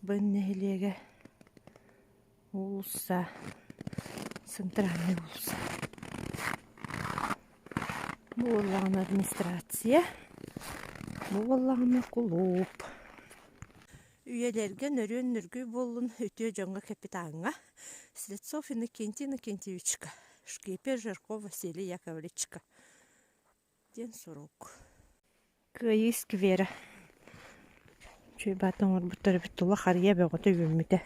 Арбын нэһилиэгэ уулусса центральнай уулусса. Бу буоллаҕына администрация, бу буоллаҕына кулууп. Үйэлэргэ нөрүөн нөргүй буоллун үтүө дьоҥҥо капитаҥҥа Слепцов Иннокентий Иннокентьевичка, Шкипер Жирков Василий Яковлевичка диэн сурук. Кыайыы скверэ. Үчүгэй баата оҥорбуттар эбит тула харыйа бөҕөтө үүммүтэ.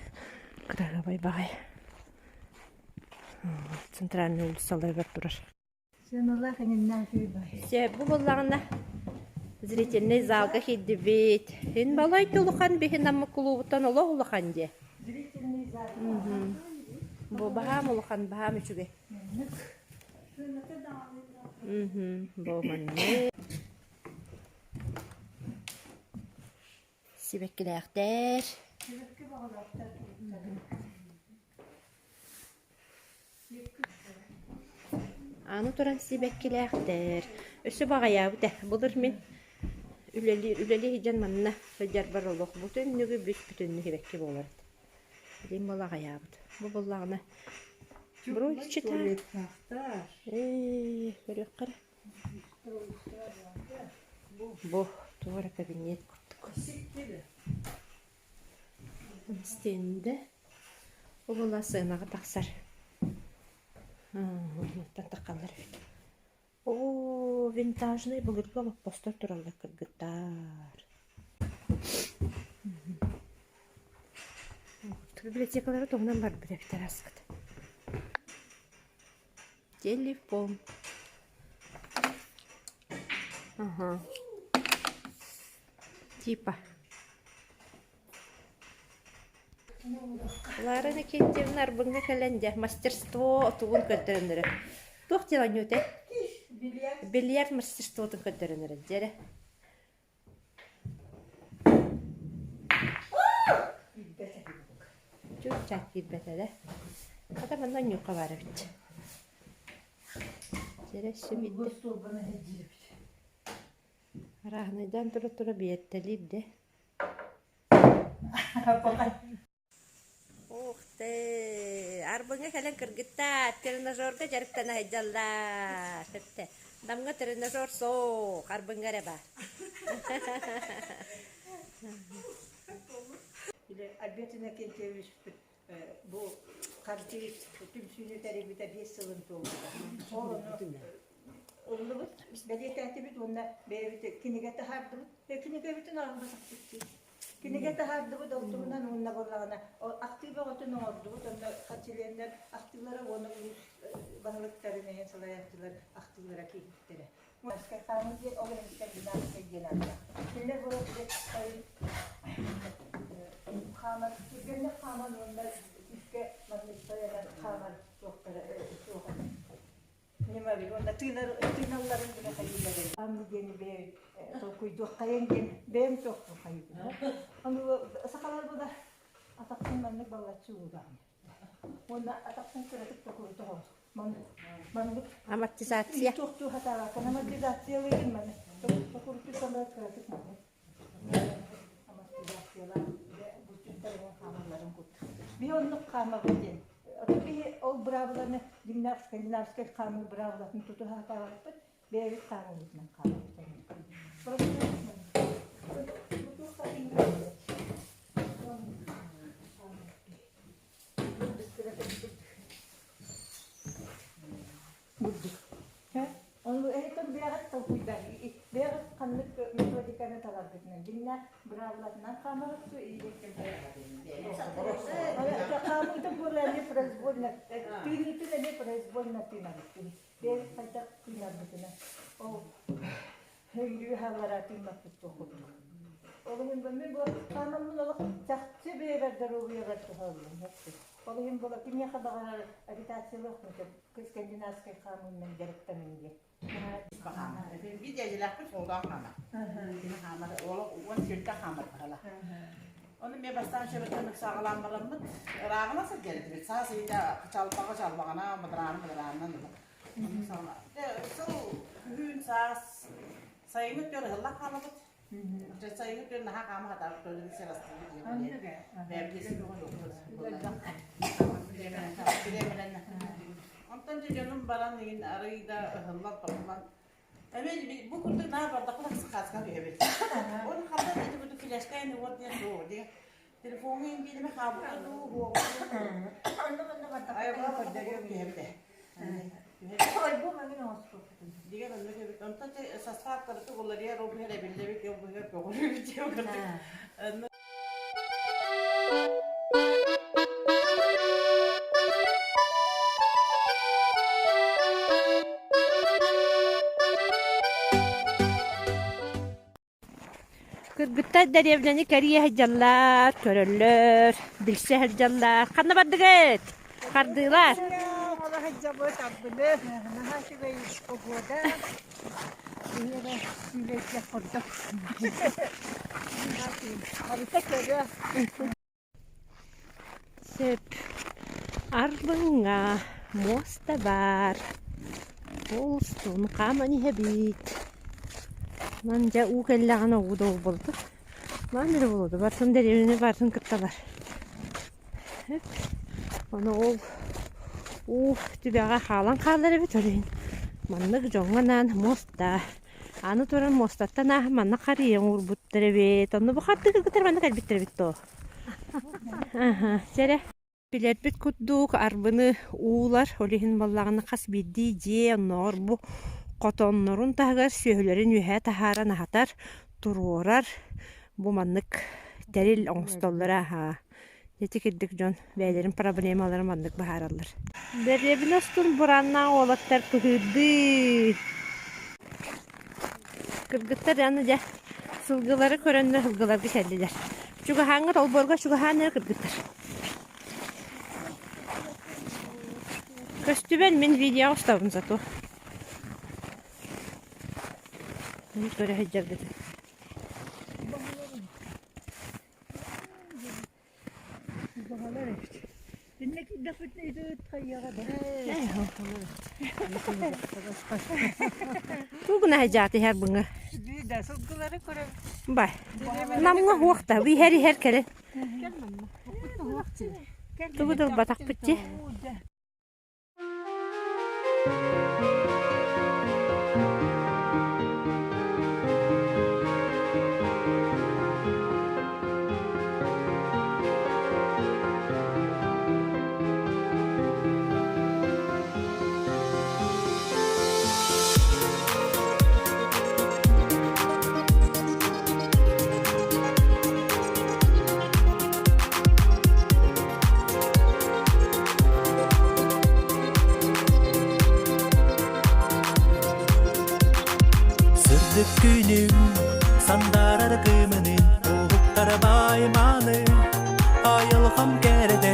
Кыраһыабай баҕайы. Центральный уулуссаларыгар турар. Сыаналаах иҥиннээх үчүгэй баҕайы. Сөп бу буоллаҕына зрительный залга киирдибит. Ин балай улахан биһин Амма кулуубуттан олох улахан дьиэ. Зрительный зал. Бу баһаам улахан, баһаам үчүгэй. Бу маннык. Сибэккилээхтэр. Сибэкки баҕалаахтар. Аны туран сибэккилээхтэр. Өссө баҕайаабыт ээ. Былыр мин үлэлии үлэлии сылдьан манна сылдьарбар олох бу түннүгү бүс-бүтүннүү сибэкки буолар этэ. Билигин буола аҕайаабыт. Бу буоллаҕына Брусчата. Ээ, көрүөххэ эрэ. Бу туох эрэ кабинет курдук. Стендэ. Ол буолла сыанаҕа тахсар. Мантан таххаллар эбит. Оо, винтажнай былыргы олоппостор тураллар кыргыттар. Библиотекалары туһунан барбыт эбит араскыт. Телефон. Ага. Типа. Лара Никитьевна Арбыҥҥа кэлэн дьэ мастерство тугун көрдөрөн эрэр. Туох диэн оонньуутай? Бильярд мастерствотун көрдөрөн эрэр дьэ эрэ. Чуут-чаат киирбэтэ Хата манна оонньуохха баар эбит. Дьэ эрэ өссө биирдэ. Арааһынайдаан тура-тура биэртэлиир дэ. Ух ты! Арбыҥҥа кэлэн кыргыттар тренажерга дьарыктана сылдьаллар. Сөптө. Намҥа тренажер суох, Арбыҥҥа эрэ баар. Или Альберт Иннокентьевичпит бу харчы түмсүүнү тэрийбитэ 5 сылын туолбута. Ол ону ыллыбыт, бэлиэтээтибит уонна бэйэбит кинигэ таһаардыбыт. Кинигэбитин аҕалбатахпыт дии. Кинигэ таһаардыбыт ол туһунан уонна буоллаҕына ахтыы бөҕөтүн оҥордубут онно чилиэннэр ахтыылара уонна улуус баһылыктарын иһин салайааччылар ахтыылара киирбиттэрэ. Хаамыы диэн ол иһин скандинавскай диэн ааттаах. Кинилэр буолар хаамар түргэнник хааман уонна күүскэ маннык тайанан хаамар суохтара суох Ньымабын уонна тыынар тыыналларын гына хайыыларын. Аны диэни бэйэм толкуйдуоххайын диэн бэйэм туохпун хайыыбын. Аны сахалар бу да атахпын маннык баллаччы уудаҕын. Уонна атахпын кыратык токурутоҕо. Маннык Амортизация. Туохтуу хатаабаккын амортизациялыырын маны токуруту санаа кыратык маннык амортизациялаах булчуттарынан хаамалларын курдук. Би оннук хаамабыт диэн Биһи ол быраабыланы дьиҥнээх скандинавскай хаамыы быраабылатын тутуһа сатаабаппыт, бэйэбит хаамыыбытынан хаамабыт. Бурдук. Ону эһитэн бэйэҕит толкуйдар, бэйэҕит ханнык методиканы таларгытынан, дьиҥнээх быраабылатынан хаамаҕыт дуо или Хаамыытын буола эмиэ произвольно, тыыныытын эмиэ произвольно тыынабыт. Бэйэбит хайдах тыынарбытынан. Ол өйдүү хааллара тыыммаппыт туох курдук. Ол иһин мин бу хаамаммын олох чахчы бэйэбэр доруобуйабар туһалыым. Ол иһин буола кимиэхэ баҕарар агитациялыахпын сөп скандинавскай хаамыыннан дьарыктаныҥ диэн. Биир дьээдьэлээхпит оҕолоох хаамар. Кини хаамар, олох уон сиргэ хаамар баһала. Ону мен бастаан сөбөттөн ыксааҕалаан бараммыт, ырааҕынан сылдьар этибит. Саас ыйда чалбаҕа чалбаҕына, бадарааны бадараанынан ыла. Сыл күһүн, саас, сайыҥҥы өттүгэр ыһыллан хаалабыт. Сайыҥҥы күн наһаа хаама хатаабыт көрүҥ сырастыыбыт Онтон дьэ дьонум баран иһин арыый да ыһыллан-тоҕуллан Эмиэ бу курдук наар бардахпына хаска түһэбит. Ол ханна ити курдук флешка ини уот диэн суох диye. Телефоҥҥа иин бииримэ хаалбыта дуу, уоҕу Онно манна бардахха айылҕа көрдөрүөм. түһэбитэ. Ой, бу мэгин оҥостуохпутун. Дигэн оннук эбит. Онтон састаап кырытык уларыйар, ол быһар эбиллэбит, ол быһар көҕүрүүбүт диэн кырдык. Кыргыттар дэриэбинэни кэрийэ сылдьаллар, көрөллөр, билсэ сылдьаллар. Ханна бардыгыт? Хардыылар. Ола сылдьабыт арбыны, наһаа үчүгэй погода. Киһи күүлэйдиэх курдук. Барыта көрө. Сөп. Арбыҥҥа муоста баар. Ол устун хааман иһэбит. Онон дьэ уу кэллэҕинэ уу да буолбут. Маан эрэ буолуо барытын дэриэбинэ барытын кытталар. Ону ол уу түбэҕэ хаалан хаалар эбит ол иһин маннык дьоҥҥо анаан муоста Аны туран муостаттан ааһан манна харыйа оҥорбуттар эбит. Онно бу хардыы кыргыттар манна кэлбиттэр эбит дуо? Аха, чэрэ. Билэрбит курдук арбыны уулар, ол иһин буоллаҕына хас биирдии дьиэ оннооҕор бу хотоннорун таһыгар сүөһүлэрин үөһээ таһааран аһатар, туруорар. Бу маннык тэрил оҥостоллоро аһаа. Ити кирдик дьон бэйэлэрин проблемаларын маннык быһаараллар. Дэриэбинэ устун бураннаах уолаттар кыһыырдыы. Кыргыттар аны дьэ сылгылары көрөннөр сылгыларга кэллилэр. Чугаһааҥҥыт олбуорга чугаһаан эрэ кыргыттар. Көстүбэн мин видеоҕа устабын зато. Мин көрө сылдьаргытын. Баҕалар эбит. Иннэ киирдэхпитинэ ити хайыаҕа да. Тугуна садьаат иһэр быҥа. Да сылгылары көрөбүт. Бай. Намҥа уохта иһэр иһэр кэлин. Тугу да ылбатахпыт дии. Сырдык күнүм сандаарар кыымынын уһуктара баай мааны айылҕам кэрэтэ.